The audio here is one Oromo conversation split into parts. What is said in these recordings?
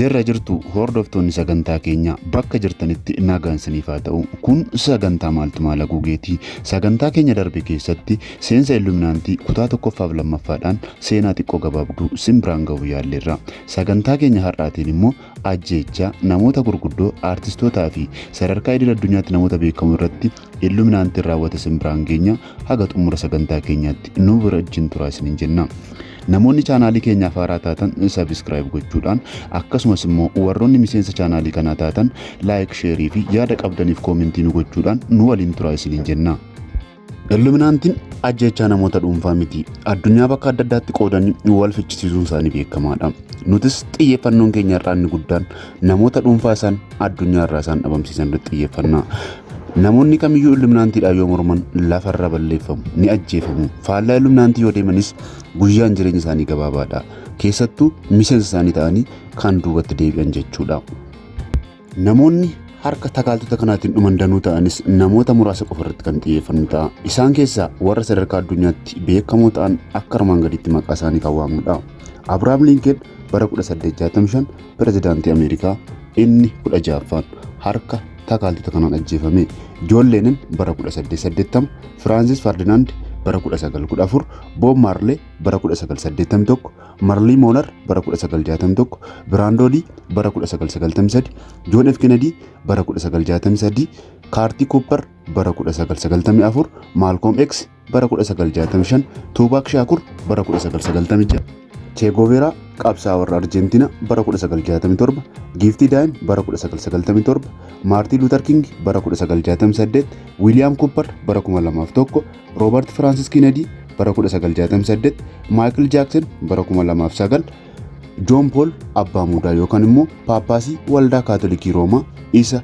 Jirra jirtu hordoftoonni sagantaa keenya bakka jirtanitti nagaan isiniif haa ta'u. Kun sagantaa maaltu maal haguugeeti. Sagantaa keenya darbe keessatti seensa Illuminaantii kutaa tokkoffaaf lammaffaadhaan seenaa xiqqoo gabaabduu sin biraan ga'uu yaalleerra. Sagantaa keenya har'aatiin immoo ajjeechaa namoota gurguddoo aartistootaa fi sadarkaa idil addunyaatti namoota beekamoo irratti Illuminaantiin raawwate sin biraan geenya. Haga xumura sagantaa keenyaatti nu bira wajjin turaa isiniin jenna. Namoonni chaanaalii keenyaaf haaraa taatan subscribe gochuudhaan, akkasumas immoo warroonni miseensa chaanaalii kanaa taatan like, share fi yaada qabdaniif koomentii nu gochuudhaan nu waliin turaa isiniin jenna. Illuminaantiin ajjeechaa namoota dhuunfaa miti. Addunyaa bakka adda addaatti qoodanii wal fichisiisuun isaanii beekamaadha. Nutis xiyyeeffannoon keenya irraa inni guddaan namoota dhuunfaa isaan addunyaa irraa isaan dhabamsiisan irratti xiyyeeffanna. Namoonni kamiyyuu Illuminaantiidhaan yoo morman lafarra balleeffamu, ni ajjeefamu. Faallaa Illuminaantii yoo deemanis guyyaan jireenya isaanii gabaabaadha. Keessattuu miseensa isaanii ta'anii kan duubatti deebi'an jechuudha. Namoonni harka takaaltota kanaatiin dhuman danuu ta'anis namoota muraasa qofa irratti kan xiyyeeffannu ta'a. Isaan keessaa warra sadarkaa addunyaatti beekamoo ta'an akka armaan gadiitti maqaa isaanii kan waamnudha. Abiraam Liinken bara 1865 pirezidaantii Ameerikaa inni 16ffaan harka takaaltota kanaan ajjeefame. Joon Leenan bara 1880, Firaansis Ferdinaand bara 1914, Boob Maarlee bara 1981, Marlii Moonar bara 1961, Biraandoo Lii bara 1993, Joon F. Kennedy bara 1963, Kaartii Kuuppar bara 1994, Maalkoom X bara 1965, Tuubaak Shaakur bara 1996, Che Guevara qabsaa'aa warra Arjentiina bara 1967, Giiftii Daayin bara 1997, Maartiin Luuter King bara 1968, Wiiliyaam Kuuppar bara 2001, Roobert Firaansis Kennedy bara 1968, Maayikil Jaaksen bara 2009, Joon Pool Abbaa Muudaa yookaan immoo Paappaasii Waldaa Kaatolikii Roomaa isa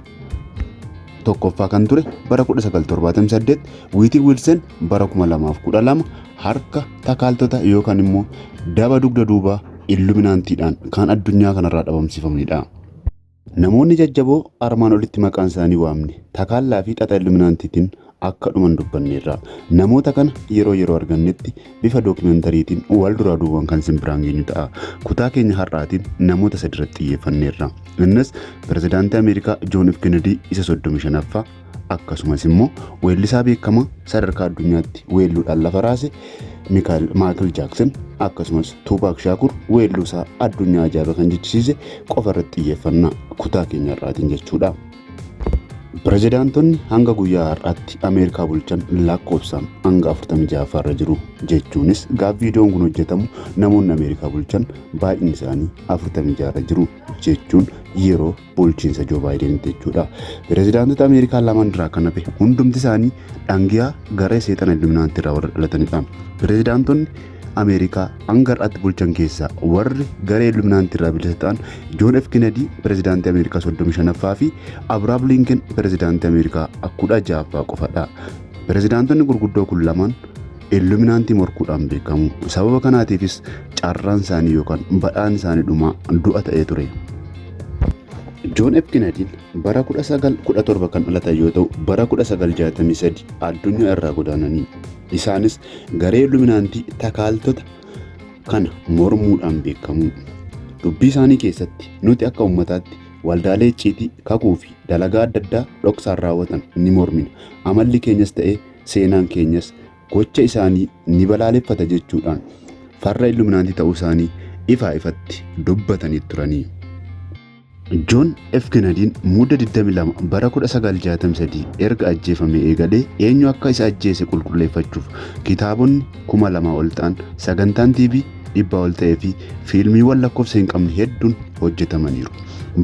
tokkoffaa kan ture bara 1978, Wiitii Wiilsen bara 2012 harka takaaltota yookaan immoo daba dugda duubaa Illuminaantiidhaan kan addunyaa kanarraa dhabamsiifamanidha. Namoonni jajjaboo armaan olitti maqaan isaanii waamne takaallaa fi xaxa Illuminaantiitiin akka dhuman dubbanneerra. Namoota kana yeroo yeroo argannetti bifa dookimentariitiin wal duraa duubaan kan isin biraan geenyu ta'a. Kutaa keenya har'aatiin namoota sadi irratti xiyyeeffanneerra. Innis pirezidaantii Ameerikaa Joon F. Kennedy isa 35ffaa, akkasumas immoo weellisaa beekamaa sadarkaa addunyaatti weelluudhaan lafa raase Maayikil Jaaksan, akkasumas Tuupaak Shaakur weelluusaa addunyaa ajaa'iba kan jechisiise qofa irratti xiyyeeffanna kutaa keenya har'aatiin jechuudha. Pirezidaantonni hanga guyyaa har'aatti Ameerikaa bulchan lakkoofsaan hanga 46ffaa irra jiru, jechuunis gaaf viidiyoon kun hojjetamu namoonni Ameerikaa bulchan baay'inni isaanii 46 irra jiru, jechuun yeroo bulchiinsa Joo Baayidenitti jechuudha. Pirezidaantota Ameerikaa lamaan irraa kan hafe hundumti isaanii dhangiyaa garee seexana Illuminaantii irraa warra dhalatanidha. Pirezidaantonni Ameerikaa hanga har'aatti bulchan keessaa warri garee Illuminaantii irraa bilisa ta'an Joon F. Kennedy pirezidaantii Ameerikaa 35ffaa fi Abiraam Linken pirezidaantii Ameerikaa 16ffaa qofadha. Pirezidaantonni gurguddoo kun lamaan Illuminaantii morkuudhaan beekamu. Sababa kanaatiifis carraan isaanii yookaan badhaan isaanii dhumaa du'a ta'ee ture. Joon F. Kennedy bara 1917 kan dhalatan yoo ta'u, bara 1963 addunyaa irraa godaananii. Isaanis garee Illuminaantii takaaltota kana mormuudhaan beekamu. Dubbii isaanii keessatti, nuti akka ummataatti waldaalee icciitii, kakuu fi dalagaa adda addaa dhoksaan raawwatan ni mormina. Amalli keenyas ta'ee seenaan keenyas gocha isaanii ni balaaleffata jechuudhaan farra Illuminaantii ta'uu isaanii ifaa ifatti dubbatanii turanii. Joon F. Kennediin Mudde 22 bara 1963 erga ajjeefamee eegalee eenyu akka isa ajjeese qulqulleeffachuuf kitaabonni 2000 ol ta'an, sagantaan TV 100 ol ta'ee fi fiilmiiwwan lakkoofsa hin qabne hedduun hojjetamaniiru.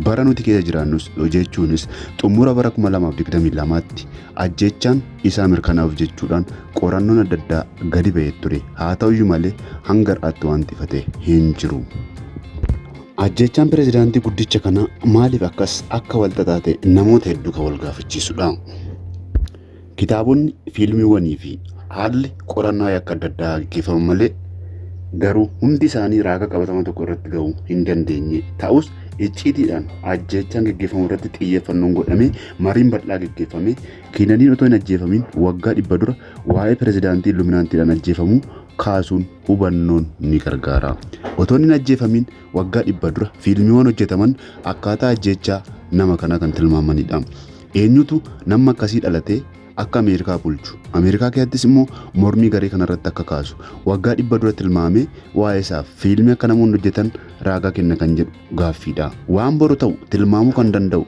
Bara nuti keessa jiraannus, jechuunis xumura bara 2022tti ajjeechaan isaa mirkanaa'uuf jechuudhaan qorannoon adda addaa gadi ba'ee ture. Haa ta'uyyuu malee hanga har'aatti wanti ifa ta'e hin jiru. Ajjeechaan pirezidaantii guddicha kanaa maaliif akkas akka wal xaxaa ta'e namoota hedduu kan wal gaafachiisudha. Kitaabonni, fiilmiiwwanii fi haalli qorannaa yakka adda addaa gaggeeffaman malee garuu hundi isaanii raaga qabatama tokko irratti ga'uu hin dandeenye. Ta'us icciitiidhaan ajjeechaan gaggeeffamu irratti xiyyeeffannoon godhamee mariin bal'aa gaggeeffamee Keenadiin otoo hin ajjeefamiin waggaa 100 dura waa'ee pirezidaantii Illuminaantiidhaan ajjeefamuu kaasuun hubannoon ni gargaara. Otoo hin ajjeefamin waggaa 100 dura fiilmiiwwan hojjetaman akkaataa ajjeechaa nama kanaa kan tilmaamanidha. Eenyutu nama akkasii dhalatee akka Ameerikaa bulchu, Ameerikaa keessattis immoo mormii garee kanarratti akka kaasu waggaa 100 dura tilmaamee waa'ee isaaf fiilmii akka namoonni hojjetan raagaa kenna kan jedhu gaaffiidha. Waan boru ta'u tilmaamuu kan danda'u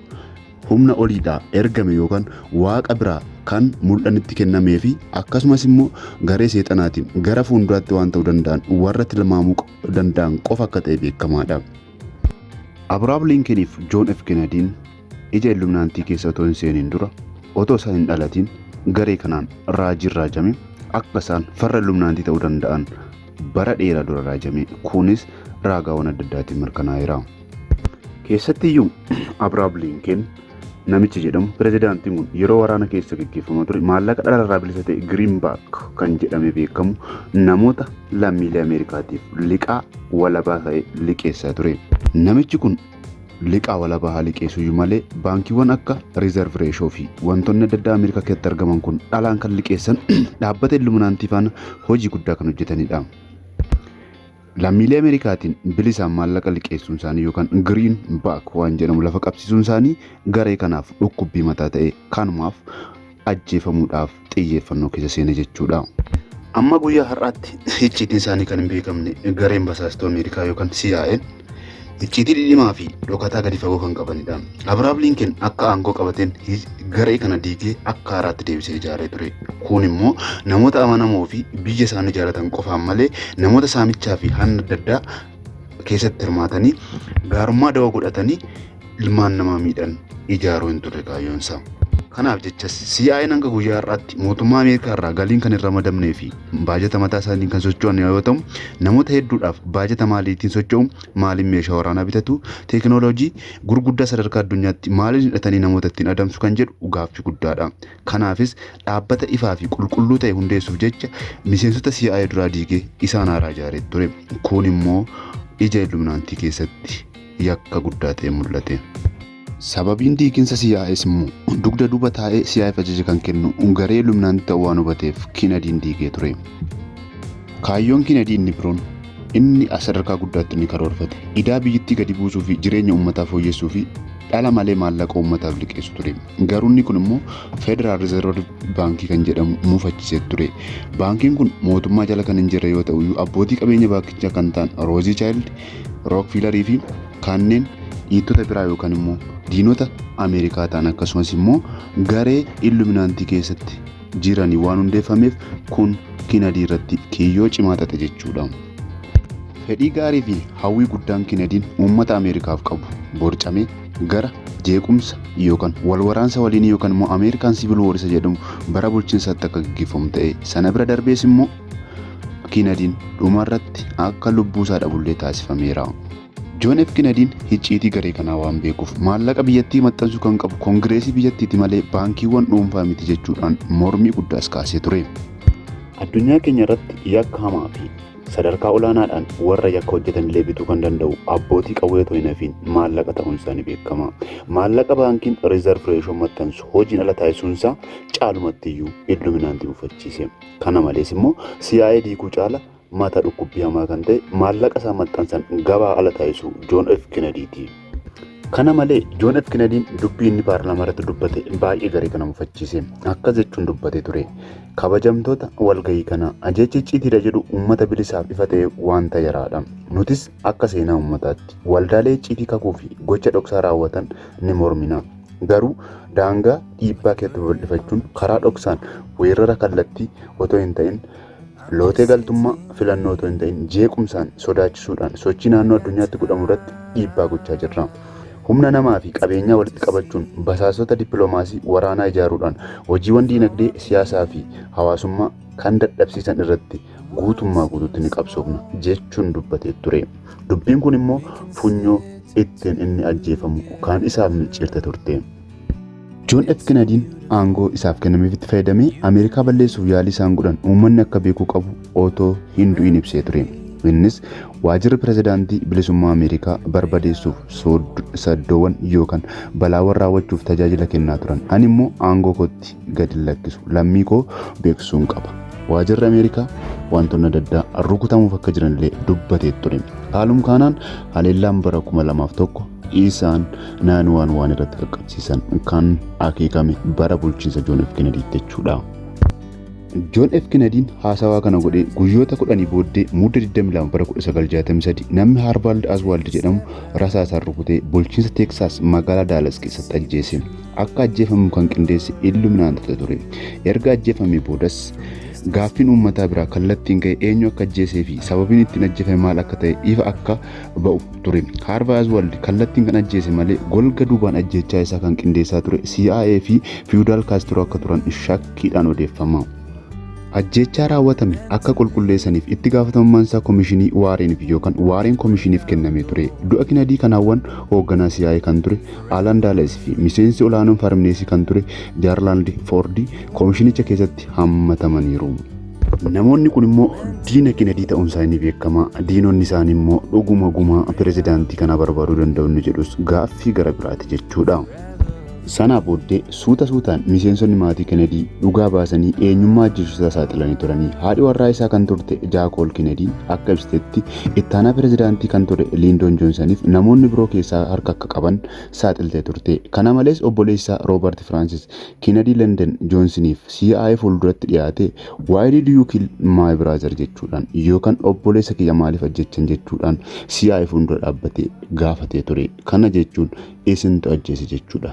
humna oliidhaa ergame yookaan waaqa biraa kan mul'anitti kennamee fi akkasumas immoo garee seexanaatiin gara fuulduraatti waan ta'uu danda'an warra tilmaamuu danda'an qofa akka ta'e beekamaadha. Abiraam Liinkeniif Joon F. Kennediin ija Illuminaantii keessa otoo hin seeniin dura otoo isaan hin dhalatin garee kanaan raajiin raajame akka isaan farra Illuminaantii ta'uu danda'an bara dheeraa dura raajame. Kunis raagaawwan adda addaatiin mirkanaa'eera. Keessattiyyuu Abiraam Liinken namichi jedhamu pirezidaantiin kun yeroo waraana keessa gaggeeffamaa ture maallaqa dhala irraa bilisa ta'e Giriin Baak kan jedhamee beekamu namoota lammiilee Ameerikaatiif liqaa walabaa ta'e liqeessaa ture. Namichi kun liqaa walabaa haa liqeessuyyuu malee baankiiwwan akka Riizarv Reeshoo fi wantoonni adda addaa Ameerikaa keessatti argaman kun dhalaan kan liqeessan dhaabbata Illuminaantii faana hojii guddaa kan hojjetanidha. Lammiilee Ameerikaatiin bilisaan maallaqa liqeessuun isaanii yookaan Giriin Baak waan jedhamu lafa qabsiisuun isaanii garee kanaaf dhukkubbii mataa ta'e kanumaaf ajjeefamuudhaaf xiyyeeffannoo keessa seene jechuudha. Amma guyyaa har'aatti icciitiin isaanii kan hin beekamne gareen basaastuu Ameerikaa yookaan CIA'n icciitii dhidhimaa fi dhokataa gadi fagoo kan qabanidha. Abiraam Liinken akka aangoo qabateen garee kana diigee akka haaraatti deebisee ijaaree ture. Kun immoo namoota amanamoo fi biyya isaanii jaalatan qofaan malee namoota saamichaa fi hanna adda addaa keessatti hirmaatanii gaarummaa dawoo godhatanii ilmaan namaa miidhan ijaaruu hin turre kaayyoonsaa. Kanaaf jechas CIA'n hanga guyyaa har'aatti mootummaa Ameerikaa irraa galiin kan hin ramadamnee fi baajata mataa isaaniitiin kan socho'an yoo ta'u, namoota hedduudhaaf baajata maaliitiin socho'u, maaliin meeshaa waraanaa bitatu, teekinooloojii gurguddaa sadarkaa addunyaatti maaliin hidhatanii namoota ittiin adamsu kan jedhu gaaffii guddaadha. Kanaafis dhaabbata ifaa fi qulqulluu ta'e hundeessuuf jecha miseensota CIA duraa diigee isaan haaraa ijaaree ture. Kun immoo ija Illuminaantii keessatti yakka guddaa ta'e mul'ate. Sababiin diiginsa CIAs immoo dugda duuba taa'ee CIAf ajaja kan kennu garee Illuminaantii ta'uu waan hubateef Kennediin diigee ture. Kaayyoon Kennedy inni biroon inni sadarkaa guddaatti inni karoorfate idaa biyyittii gadi buusuu fi jireenya uummataa fooyyessuu fi dhala malee maallaqa uummataaf liqeessu ture. Garuu inni kun immoo Federal Reserve Baankii kan jedhamu mufachiisee ture. Baankiin kun mootummaa jala kan hin jirre yoo ta'u abbootii qabeenya baankichaa kan ta'an Roozii Chaayild, Rookfiilarii fi kanneen dhiittota biraa yookaan immoo diinota Ameerikaa ta'an akkasumas immoo garee Illuminaantii keessatti jiranii waan hundeeffameef kun Kennedy irratti kiyyoo cimaa xaxe jechuudha. Fedhii gaarii fi hawwii guddaan Kennediin uummata Ameerikaaf qabu borcamee gara jeequmsa yookaan wal waraansa waliinii yookaan immoo Ameerikaan Siivil Woor isa jedhamu bara bulchiinsaatti akka gaggeeffamu ta'e sana bira darbees immoo Kennediin dhumarratti akka lubbuu isaa dhabullee taasifameera. Joon F. Kennediin icciitii garee kanaa waan beekuuf maallaqa biyyattii maxxansuu kan qabu koongireesii biyyattiiti malee baankiiwwan dhuunfaa miti jechuudhaan mormii guddaas kaasee ture. Addunyaa keenya irratti yakka hamaa fi sadarkaa olaanaadhaan warra yakka hojjetan illee bituu kan danda'u abbootii qawwee otoo hin hafiin maallaqa ta'uun isaanii beekama. Maallaqa baankiin Riizarv Reeshoo maxxansu hojiin ala taasisuunsaa caalumatti iyyuu Illuminaantii mufachiise. Kana malees immoo CIA diiguu caala mata dhukkubbii hamaa kan ta'e maallaqa isaa maxxansan gabaa ala taasisu Joon F. Kennediiti. Kana malee Joon F. Kennediin dubbii inni paarlaamaa irratti dubbate baay'ee garee kana mufachiise. Akkas jechuun dubbatee ture. Kabajamtoota walgahii kana ajeechi icciitiidha jedhu uummata bilisaaf ifa ta'e wanta yaraadha. Nutis akka seenaa uummataatti waldaalee icciitii kakuu fi gocha dhoksaa raawwatan ni mormina. Garuu daangaa dhiibbaa keessatti babal'ifachuun karaa dhoksaan weerara kallattii otoo hin ta'in lootee galtummaa filannoo otoo hin ta'in jeequmsaan sodaachisuudhaan sochii naannoo addunyaatti godhamu irratti dhiibbaa gochaa jirra. Humna namaa fi qabeenyaa walitti qabachuun basaasota dippiloomaasii waraanaa ijaaruudhaan hojiiwwan diinagdee, siyaasaa fi hawaasummaa kan dadhabsiisan irratti guutummaa guutuutti ni qabsoofna jechuun dubbatee ture. Dubbiin kun immoo funyoo ittiin inni ajjeefamu kan isaaf micciirte turte. Joon F. Kennediin aangoo isaaf kennameefitti fayyadamee Ameerikaa balleessuuf yaalii isaan godhan uummanni akka beekuu qabu otoo hin du'in ibsee ture. Innis waajjirri pirezidaantii bilisummaa Ameerikaa barbadeessuuf saddoowwan yookaan balaawwan raawwachuuf tajaajila kennaa turan. Ani immoo aangoo kootti gadi lakkisu lammii koo beeksisuun qaba. Waajirri Ameerikaa wantoonni adda addaa rukutamuuf akka jiranillee dubbatee ture. Haaluma kanaan haleellaan bara 2001 isaan 911 irratti qaqqabsiisan kan akeekame bara bulchiinsa Joon F. Kennedy jechuudha. Joon F. Kennedyn haasawaa kana godhee guyyoota 10 booddee Mudda 22 bara 1963 namni Haarvald Aswald jedhamu rasaasaan rukutee bulchiinsa Teeksaas magaalaa Daalas keessatti ajjeese. Akka ajjeefamu kan qindeesse Illuminaantota ture. Erga ajjeefamee boodas gaaffiin uummataa biraa kallattiin ka'e eenyu akka ajjeesee fi sababiin ittiin ajjeefame maal akka ta'e ifa akka ba'u ture. Haarvald Aswald kallattiin kan ajjeese malee golga duubaan ajjeechaa isaa kan qindeessaa ture CIA fi Fidel Castro akka turan shakkiidhaan odeeffama. Ajjeechaa raawwatame akka qulqulleessaniif itti gaafatamummaan isaa Komishinii Wareeniif yookaan Warren Komishiniif kennamee ture. Du'a Kennedy kanaawwan hoogganaa CIA kan ture Alan Dales fi miseensi olaanoon Farmineesii kan ture Jaarlaand Foordi komishinicha keessatti hammatamaniiru. Namoonni kun immoo diina Kennedy ta'uun isaanii beekama. Diinonni isaanii immoo dhuguma gumaa pirezidaantii kana barbaaduu danda'u inni jedhus gaaffii gara biraati jechuudha. Sanaa booddee suuta suutaan miseensonni maatii Kennedy dhugaa baasanii eenyummaa ajjeessuusaa saaxilanii turanii. Haadhi warraa isaa kan turte Jaakool Kennedy akka ibsitetti ittaanaa pirezidaantii kan ture Liindoon Joonsaniif namoonni biroo keessaa harka akka qaban saaxiltee turte. Kana malees obboleessaa Roobert Firaansis Kennedy London Joonsoniif CIA fuulduratti dhiyaate "Why did you kill my brother?" jechuudhaan yookaan obboleessa kiyya maaliif ajjechan jechuudhaan CIA fuuldura dhaabbatee gaafatee ture. Kana jechuun isintu ajjeese jechuudha.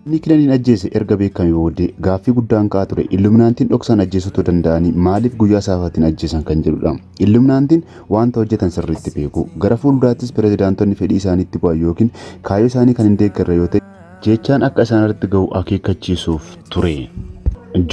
Inni Kennedyn ajjeese erga beekamee booddee gaaffii guddaan ka'aa ture Illuminaantiin dhoksaan ajjeesuu danda'anii maaliif guyyaa saafaatiin ajjeesan kan jedhudha. Illuminaantiin wanta hojjetan sirriitti beeku. Gara fuulduraattis pirezidaantonni fedhii isaaniitti bu'an yookiin kaayyoo isaanii kan hin deeggarre yoo ta'e jechaan akka isaan irratti ga'u akeekkachiisuuf ture.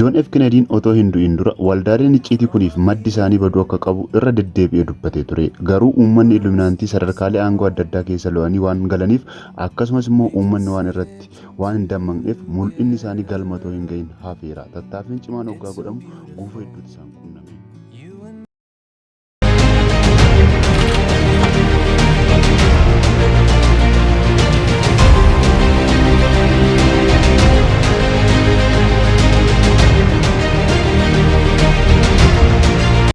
Joon F. Kennedyn otoo hin du'in dura waldaaleen icciitii kuniif maddi isaanii baduu akka qabu irra deddeebi'ee dubbatee ture. Garuu uummanni Illuminaantii sadarkaalee aangoo adda addaa keessa lo'anii waan galaniif, akkasumas immoo uummanni waan irratti waan hin dammaqneef, mul'inni isaanii galma otoo hin gahin hafeera. Tattaaffiin cimaan hoggaa godhamu gufuu hedduutu isaan qunname.